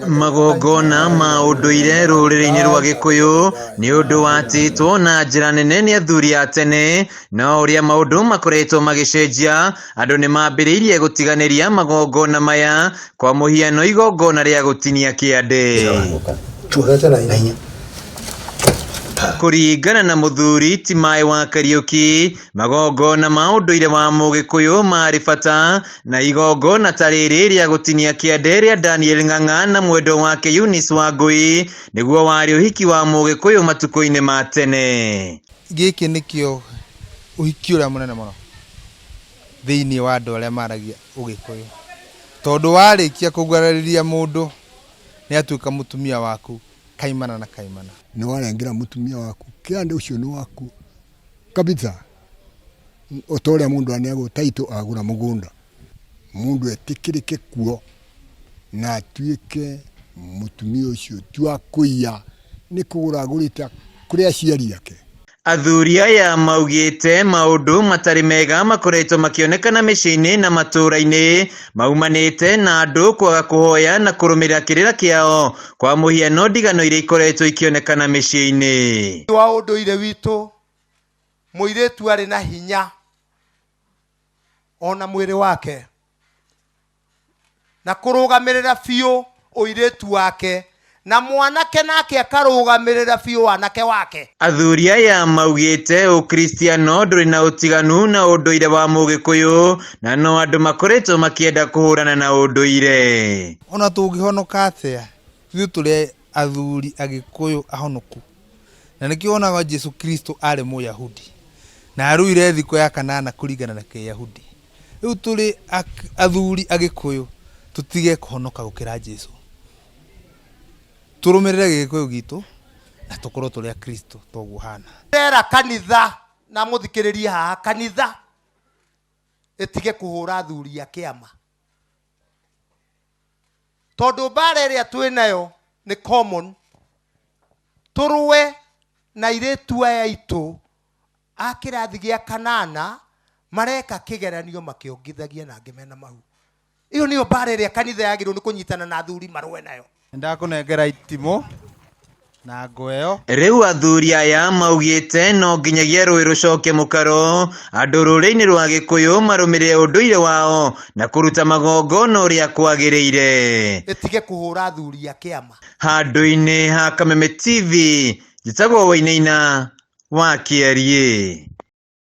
Magongona ma ũndũire rũrĩrĩ-inĩ rwa Gĩkũyũ nĩ ũndũ watĩĩtwo na njĩra nene nĩ athuri a tene, no ũrĩa maũndũ makoretwo magĩcenjia, andũ nĩ mambĩrĩirie gũtiganĩria magongona maya, kwa mũhiano igongona rĩa gũtinia kĩande. Kũringana na mũthuri Timae wa Kariũki, magongona ma ũndũire wa mũgĩkũyũ marĩ bata na igongona ta rĩrĩ rĩa gũtinia kĩande rĩa Daniel Ng'ang'a na mwendwa wake Eunice Wangũi nĩguo warĩ ũhiki wa mũgĩkũyũ matukũ-inĩ ma tene. Gĩkĩ nĩkĩo ũhiki ũrĩa mũnene mũno thĩinĩ wa andũ arĩa maragia ũgĩkũyũ, tondũ warĩkia kũgurarĩria mũndũ nĩ atuĩka mũtumia waku kaimana na kaimana. Nĩ warengera mũtumia waku kĩande ũcio nĩ waku kabisa o ta ũrĩa mũndũ aneagwo title agũra mũgũnda. Mũndũ etĩkĩrĩke kuo na atuĩke mũtumia ũcio ti wa kũiya nĩ kũgũra agũrĩte kũrĩ aciari ake. Athuri aya maugĩte maũndũ matarĩ mega makoretwo makĩonekana mĩciĩ-inĩ na matũũra-inĩ maumanĩte na andũ kwaga kũhoya na kũrũmĩrĩra kĩrĩra kĩao, kwa mũhiano ndigano iria ikoretwo ikĩonekana mĩciĩ-inĩ. Wa ũndũire witũ mũirĩtu arĩ na hinya ona mwĩrĩ wake na kũrũgamĩrĩra biũ ũirĩtu wake na mwanake nake akarũgamĩrĩra biũ wanake wake. Athuri aya maugĩte ũkristiano ndũrĩ na ũtiganu na ũndũire wa mũgĩkũyũ na no andũ makoretwo makĩenda kũhũrana na ũndũire. Ona tũngĩhonoka atĩa, ithuĩ tũrĩ athuri Agĩkũyũ ahonoku. Na nĩkĩo wonaga Jesu Kristo arĩ Mũyahudi na aruire thikũ ya kanana kũringana na Kĩyahudi. Rĩu tũrĩ athuri Agĩkũyũ tũtige kũhonoka gũkĩra Jesu. Tũrũmĩrĩre Gĩgĩkũyũ gitũ na tũkorwo tũrĩ Akristo toguo hana. Ndera kanitha na mũthikĩrĩrie haha, kanitha ĩtige kũhũra athuri a kĩama, tondũ mbara ĩrĩa twĩ nayo nĩ common. Tũrũe na airĩtu aya aitũ a kĩrathi gĩa kanana mareka kĩgeranio makĩongithagia na angĩ mena mahu. Ĩyo nĩyo mbara ĩrĩa kanitha yagĩrĩirwo nĩ kũnyitana na athuri marũe nayo. Nĩndakũnengera itimũ na ngo ĩyo. Rĩu athuri aya maugĩte no nginyagia rũĩ rũcoke mũkaro, andũ rũrĩrĩ-inĩ rwa Gĩkũyũ marũmĩrĩre ũndũire wao na kũruta magongona ũrĩa kwagĩrĩire. Ĩtige kũhũra athuri a kĩama. Handũ-inĩ ha Kameme TV, njĩtagwo Wainaina wa Kĩariĩ.